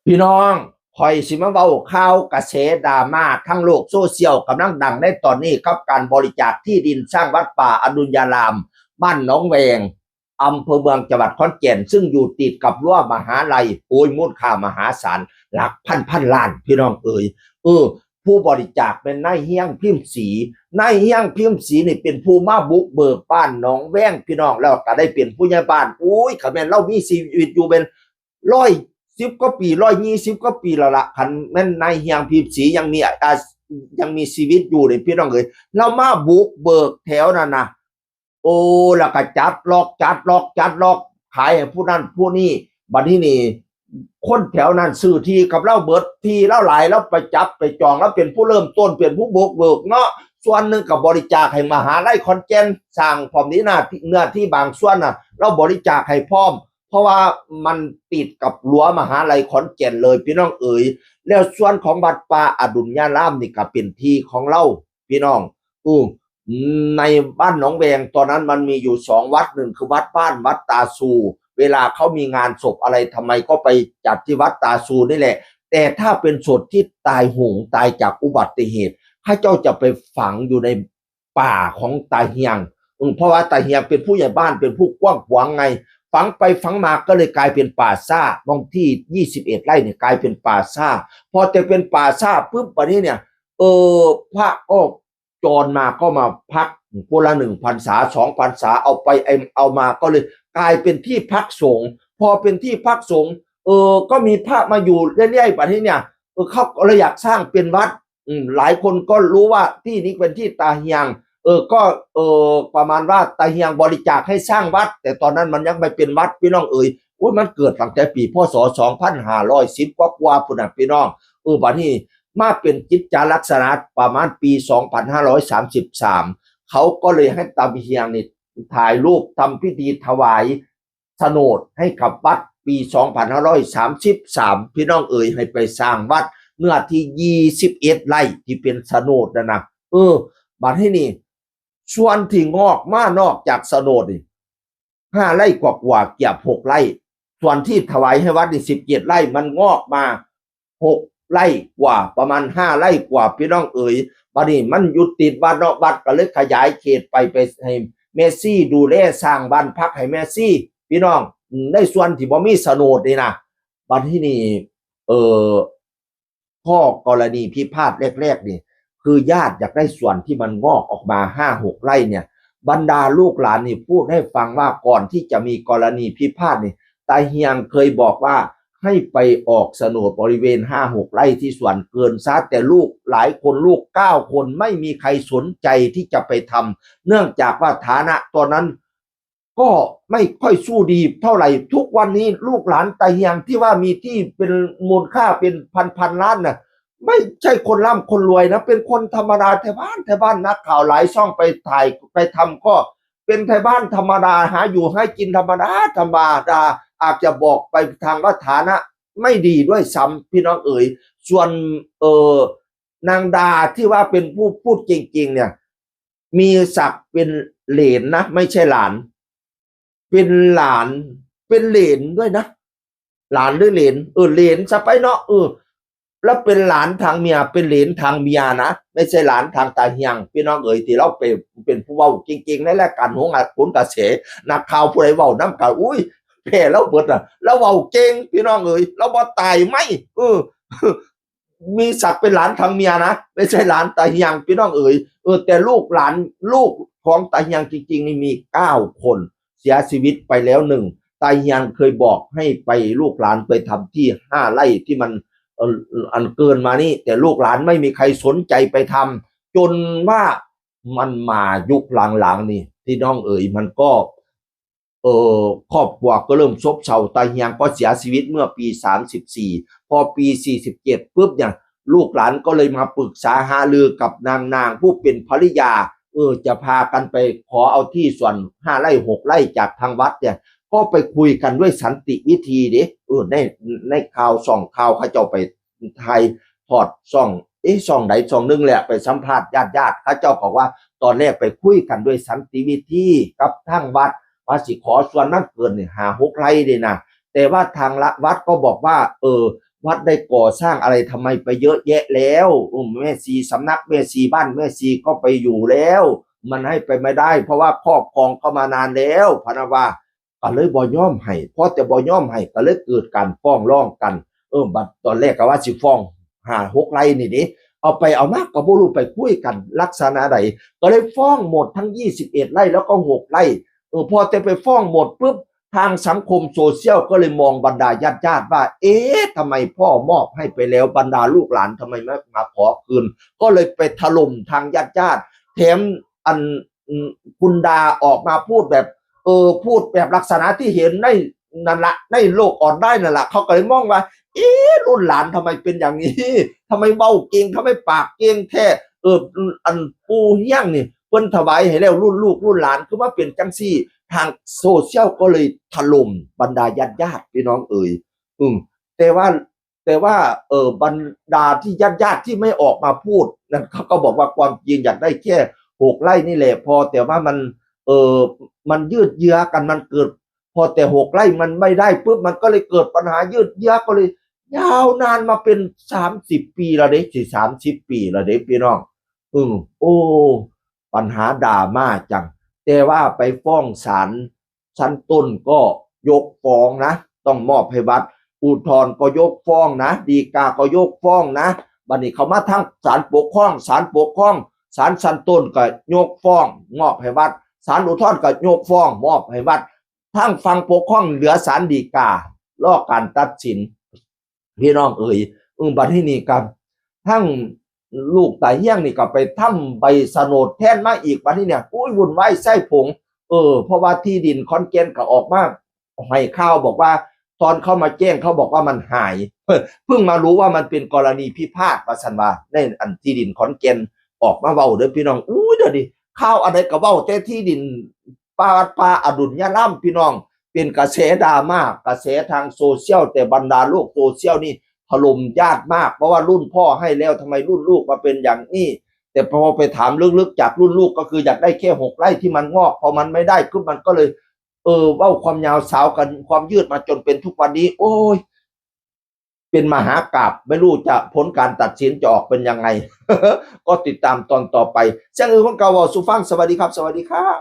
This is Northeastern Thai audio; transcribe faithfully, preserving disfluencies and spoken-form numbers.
พี่น้อง ข่อยสิมาเว้าข่าวกระแสดราม่าทั้งโลกโซเชียลกำลังดังในตอนนี้กับการบริจาคที่ดินสร้างวัดป่าอดุลยาราม บ้านหนองแวง อำเภอเมืองจังหวัดขอนแก่น ซึ่งอยู่ติดกับรั้วมหาลัย โอ้ย มูลค่ามหาศาล หลักพันพันล้าน พี่น้องเอ๋ย เออ ผู้บริจาคเป็นนายเฮียงพิมพ์ศรี นายเฮียงพิมพ์ศรีนี่เป็นผู้มาบุกเบิกบ้านหนองแวงพี่น้อง แล้วก็ได้เป็นผู้ใหญ่บ้าน โอ้ย คันแม่นเรามีชีวิตอยู่เป็นร้อยสิบกว่าปี ร้อยยี่สิบกว่าปีแล้วละ คันแม่นนายเฮียงพิมพ์ศรียังมีอายังมีชีวิตอยู่เลยพี่น้องเอ๋ย เรามาบุกเบิกแถวนั้นนะ โอ้ แล้วก็จัดล็อก จัดล็อก จัดล็อก ขายให้ผู้นั้นผู้นี้ บัดนี้นี่ คนแถวนั้นซื้อที่กับเราเบิด ที่เราหลาย เราไปจับไปจอง เราเป็นผู้เริ่มต้น เป็นผู้บุกเบิกเนาะ ส่วนหนึ่งก็บริจาคให้มหาลัยขอนแก่น สร้างพร้อมนี้หน้าที่ เนื้อที่บางส่วนน่ะ เราบริจาคให้พร้อม เพราะว่ามันติดกับรั้วมหาลัยขอนแก่นเลยพี่น้องเอ๋ย แล้วส่วนของวัดป่าอดุลยารามนี่ก็เป็นที่ของเรา พี่น้อง อือ ในบ้านหนองแวงตอนนั้นมันมีอยู่สองวัด หนึ่งคือวัดบ้าน วัดตาซู เวลาเขามีงานศพอะไรทำไมก็ไปจัดที่วัดตาซูนี่แหละ แต่ถ้าเป็นศพที่ตายโหงตายจากอุบัติเหตุ เขาเจ้าจะไปฝังอยู่ในป่าของตาเฮียง อืม เพราะว่าตาเฮียงเป็นผู้ใหญ่บ้าน เป็นผู้กว้างขวางไง ฝังไปฝังมาก็เลยกลายเป็นป่าช้า บางที่ยี่สิบเอ็ดไร่เนี่ยกลายเป็นป่าช้า พอจะเป็นป่าช้าปุ๊บ บัดนี้เนี่ย เออ พระก็จรมาก็มาพัก คนละหนึ่งพรรษา สองพรรษา เอาไปเอามาก็เลยกลายเป็นที่พักสงฆ์ พอเป็นที่พักสงฆ์ เออ ก็มีพระมาอยู่เรื่อยๆ บัดนี้เนี่ย เออ เขาก็เลยอยากสร้างเป็นวัด อืม หลายคนก็รู้ว่าที่นี้เป็นที่ตาเฮียง เออ ก็ เออ ประมาณว่าตาเฮียงบริจาคให้สร้างวัด แต่ตอนนั้นมันยังไม่เป็นวัดพี่น้องเอ๋ย โอ้ย มันเกิดตั้งแต่ปี พ.ศ. สองพันห้าร้อยสิบ กว่าๆ พุ้นน่ะพี่น้อง เออ บัดนี้มาเป็นกิจจาลักษณะประมาณปี สองพันห้าร้อยสามสิบสาม เขาก็เลยให้ตาเฮียงนี่ถ่ายรูปทำพิธีถวายโฉนดให้กับวัดปี สองพันห้าร้อยสามสิบสาม พี่น้องเอ๋ย ให้ไปสร้างวัดเนื้อที่ ยี่สิบเอ็ดไร่ที่เป็นโฉนดนะนะ เออ บัดนี้นี่ ส่วนที่งอกมานอกจากโฉนดนี่ ห้าไร่กว่าๆ เกือบหกไร่ ส่วนที่ถวายให้วัดนี่ สิบเจ็ดไร่ มันงอกมาหกไร่กว่า ประมาณห้าไร่กว่า พี่น้องเอ๋ย บัดนี้มันอยู่ติดวัดเนาะ วัดก็เลยขยายเขตไป ไปให้แม่ชีดูแล สร้างบ้านพักให้แม่ชี พี่น้อง อืม ในส่วนที่บ่มีโฉนดนี่นะ บัดนี้นี่ เออ ข้อกรณีพิพาทแรกๆ นี่ คือญาติอยากได้ส่วนที่มันงอกออกมาห้าหกไร่เนี่ย บรรดาลูกหลานนี่พูดให้ฟังว่าก่อนที่จะมีกรณีพิพาทนี่ ตาเฮียงเคยบอกว่าให้ไปออกโฉนดบริเวณห้าหกไร่ที่สวนเกินซะ แต่ลูกหลายคน ลูกเก้าคน ไม่มีใครสนใจที่จะไปทำ เนื่องจากว่าฐานะตอนนั้น ก็ไม่ค่อยสู้ดีเท่าไหร่ ทุกวันนี้ลูกหลานตาเฮียงที่ว่ามีที่เป็นมูลค่าเป็นพันๆ ล้านน่ะ ไม่ใช่คนร่ำคนรวยนะ เป็นคนธรรมดาไทบ้านไทบ้าน นักข่าวหลายช่องไปถ่ายไปทำก็เป็นไทบ้านธรรมดา หาอยู่หากินธรรมดาธรรมดา อาจจะบอกไปทางว่าฐานะไม่ดีด้วยซ้ำพี่น้องเอ๋ย ส่วน เออ นางดาที่ว่าเป็นผู้พูดเก่งๆ เนี่ย มีศักดิ์เป็นเหลนนะ ไม่ใช่หลาน เป็นหลาน เป็นเหลนด้วยนะ หลานหรือเหลน เออ เหลนซะไปเนาะ เออ แล้วเป็นหลานทางเมีย เป็นเหลนทางเมียนะ ไม่ใช่หลานทางตาเฮียง พี่น้องเอ๋ย ที่เราไปเป็นผู้เว้าเก่งๆ ในรายการโหนกระแส นักข่าวผู้ใดเว้านำก็ อุ้ย แพ้เราเบิดน่ะ เราเว้าเก่ง พี่น้องเอ๋ย เราบ่ตายไม้ เออ มีศักดิ์เป็นหลานทางเมียนะ ไม่ใช่หลานตาเฮียง พี่น้องเอ๋ย เออ แต่ลูกหลาน ลูกของตาเฮียงจริงๆ นี่มีเก้าคน เสียชีวิตไปแล้วหนึ่ง ตาเฮียงเคยบอกให้ไป ลูกหลานไปทำที่ห้าไร่ที่มัน เอ่อ อันเกินมานี่ แต่ลูกหลานไม่มีใครสนใจไปทำ จนว่ามันมายุคหลังๆ นี่ พี่น้องเอ๋ย มันก็ เอ่อ ครอบครัวก็เริ่มซบเซา ตาเฮียงก็เสียชีวิตเมื่อปี สามสิบสี่ พอปี สี่สิบเจ็ด ปุ๊บเนี่ย ลูกหลานก็เลยมาปรึกษาหารือกับนางนางผู้เป็นภริยา เออ จะพากันไปขอเอาที่ส่วนห้าไร่หกไร่จากทางวัดเนี่ย ก็ไปคุยกันด้วยสันติวิธีเด้ เออ ใน ในข่าว ช่องข่าวเขาเจ้าไปถ่ายทอดช่อง เอ๊ะ ช่องใดช่องหนึ่งแหละ ไปสัมภาษณ์ญาติๆ เขาเจ้าบอกว่าตอนแรกไปคุยกันด้วยสันติวิธีกับทางวัด ว่าสิขอส่วนนั้นเกินนี่ห้าหกไร่เด้นะ แต่ว่าทางละวัดก็บอกว่า เออ วัดได้ก่อสร้างอะไรทำไมไปเยอะแยะแล้ว อืม แม่ชีสำนัก แม่ชีบ้าน แม่ชีก็ไปอยู่แล้ว มันให้ไปไม่ได้ เพราะว่าครอบครองเข้ามานานแล้ว พะนะว่า ก็เลยบ่ยอมให้ พอแต่บ่ยอมให้ ก็เลยเกิดการฟ้องร้องกัน เออ บัดตอนแรกก็ว่าสิฟ้องห้าหกไร่นี่เด้ เอาไปเอามาก็บ่รู้ไปคุยกันลักษณะใด ก็เลยฟ้องหมดทั้งยี่สิบเอ็ดไร่แล้วก็หกไร่ เออ พอแต่ไปฟ้องหมดปุ๊บ ทางสังคมโซเชียลก็เลยมองบรรดาญาติๆว่า เอ๊ะ ทำไมพ่อมอบให้ไปแล้ว บรรดาลูกหลานทำไมไม่มาขอคืน ก็เลยไปถล่มทางญาติๆ แถมอัน อืม คุณดาออกมาพูดแบบ เออ พูดแบบลักษณะที่เห็นในนั่นละ ในโลกออนไลน์นั่นละ เขาก็เลยมองว่า เอ๊ะ รุ่นหลานทำไมเป็นอย่างนี้ ทำไมเว้าเก่ง ทำไมปากเก่งแท้ เออ อันปู่เฮียงนี่ เพิ่นถวายให้แล้ว รุ่นลูกรุ่นหลานคือว่าเป็นจังซี่ ทางโซเชียลก็เลยถล่มบรรดาญาติๆ พี่น้องเอ๋ย อืม แต่ว่า แต่ว่า เออ บรรดาที่ญาติๆ ที่ไม่ออกมาพูดนั่น เขาก็บอกว่าความจริงอยากได้แค่หกไร่นี่แหละ พอ แต่ว่ามัน เออ มันยืดเยื้อกัน มันเกิด พอแต่หกไร่มันไม่ได้ปุ๊บ มันก็เลยเกิดปัญหายืดเยื้อ ก็เลยยาวนานมาเป็นสามสิบปีแล้วเด้ สิสามสิบปีแล้วเด้พี่น้อง อืม โอ้ ปัญหาดราม่าจัง แต่ว่าไปฟ้องศาล ชั้นต้นก็ยกฟ้องนะ ต้องมอบให้วัด อุทธรณ์ก็ยกฟ้องนะ ฎีกาก็ยกฟ้องนะ บัดนี้เขามาทางศาลปกครอง ศาลปกครอง ศาลชั้นต้นก็ยกฟ้อง มอบให้วัด ศาลอุทธรณ์ก็ยกฟ้อง มอบให้วัด ทางฝั่งปกครองเหลือศาลฎีกา รอการตัดสิน พี่น้องเอ๋ย อืม บัดนี้นี่ครับ ทั้งลูกตาเฮียงนี่ก็ไปทำใบโฉนดแทนมาอีก บัดนี้เนี่ย โอ้ย วุ่นวายไส้ผง เออ เพราะว่าที่ดินขอนแก่นก็ออกมาให้ข่าวบอกว่า ตอนเขามาแจ้งเขาบอกว่ามันหาย เพิ่งมารู้ว่ามันเป็นกรณีพิพาท ว่าซั่นว่า ในอันที่ดินขอนแก่นออกมาเว้าเด้อพี่น้อง อู้ย เดี๋ยวนี้ข่าวอันใดก็เว้าแต่ที่ดิน ป่าวัดป่าอดุลยาราม พี่น้อง เป็นกระแสดราม่า กระแสทางโซเชียล แต่บรรดาโลกโซเชียลนี่ถล่มญาติมาก เพราะว่ารุ่นพ่อให้แล้ว ทำไมรุ่นลูกมาเป็นอย่างนี้ แต่พอไปถามลึกๆ จากรุ่นลูกก็คืออยากได้แค่หกไร่ที่มันงอก พอมันไม่ได้ปุ๊บมันก็เลย เออ เว้าความยาวสาวกัน ความยืดมาจนเป็นทุกวันนี้ โอ้ย เป็นมหากาพย์ ไม่รู้จะผลการตัดสินจะออกเป็นยังไง ก็ติดตามตอนต่อไป เสียงอื่นคนเก่าเว้าสู่ฟัง สวัสดีครับ สวัสดีครับ